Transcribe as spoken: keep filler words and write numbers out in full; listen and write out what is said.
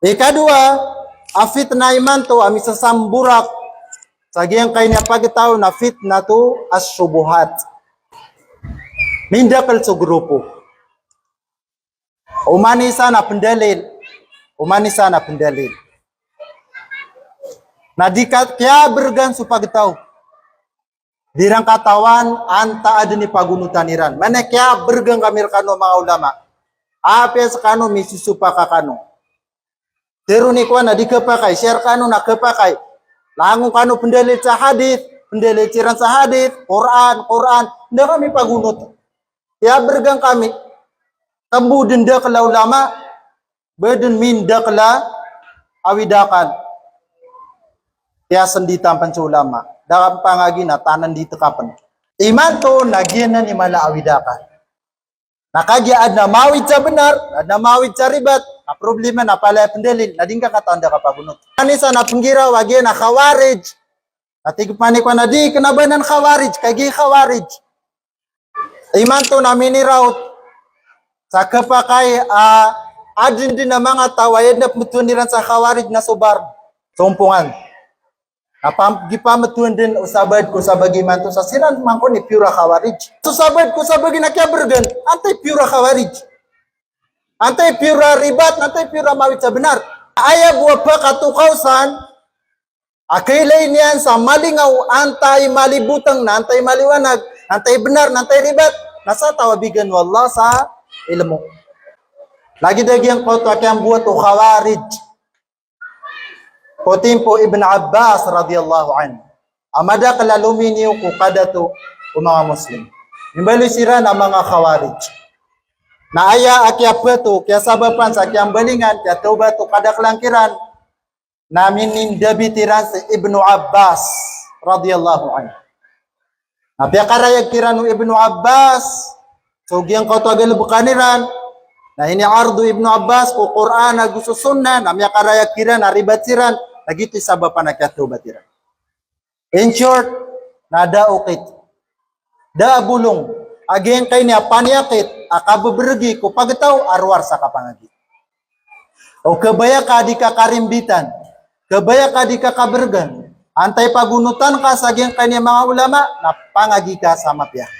Ikadowa a fitna imanto a misasamborak sa giyangkai a pagtaw na fitnatu ash-shubuhat. Mindakl so grupo. Oman i isa na pndalil. Oman i isa na pndalil. Na di ka kiyabrgan so pagtaw. Di iran katawan antaa dn i pagonotan iran. Maana kiyabrgan kami rkano a manga ulama. Apiya skano misosopak kano. Tharoon i kowan na di khapakay, siya rkano na khapakay. Langon kano pndalil sa hadith, pndalil siran sa hadith, Qur'an, Qur'an. Nda kami pagonot. Kiyabrgan kami. Tambo dn dakl a ulama, ba dn mindakl a awid a akal. Kiyasnditan pn so ulama. Da pangagi na tanan di tkapn. Imanto na giyanan i mala a awid a akal. Na kagiya adn a mawid sa bnar, adn a mawid sa ribat, na problema na palaya pndalil, na di ngka katawan da ka pagonot. Anisan a pnggiraw a giyanan a Khawarij. Na tig pman i kowan na di kna ba nan Khawarij, kagiya Khawarij. Imanto na minirawt sa khapakay a adn dn a manga taw a aya dn a pmbtowan iran sa Khawarij na so Bard, so Ompongan. Na pam-, gipamtowan dn o sabaad ko sabagi imanto sa siran man kon i pure a Khawarij. So sabaad ko sabagi na kiyabrgan, antaa i pure a Khawarij? Antaa i pure a ribat, antaa i pure a mawid sa bnar? Aya bo a pakatokaw san, a kailay niyan sa malingaw, antaa i mala i botang, na antaa i mala i wanag, antaa i bnar, na antaa i ribat, na sa taw a bigan o Allah sa ilmo. Lagid a giyangkoto a kiyambowat o Khawarij ko timpo Ibn Abbas radiyallahu anhu. A madakl a lominiyo ko kadato o manga Muslim. Mimbaloy siran a manga Khawarij. Na aya a kiyapato, kiyasabapan sa kiyambalingan, kiyatawbat o kadaklan kiran, na minindabit iran si Ibnu Abbas radiyallahu anhu. Na piyakarayag kiran o Ibnu Abbas so giyangkoto a galbkan iran, na iniardo o Ibnu Abbas ko Qur'an ago so Sunnah, na miyakarayag kiran a ribat siran, na giyoto i sabapan a kiyatawbat iran. In short, na da okit, da a bolong a giyangkai a paniyakit a kabeberegi ko pagtaw a rowar sa kapangagi. O kabaya ka di ka karimbitan, kabaya ka di ka kabergan, antaa i pagonotan ka sa giyangkai a manga ulama, na pangagi ka sa mapiya.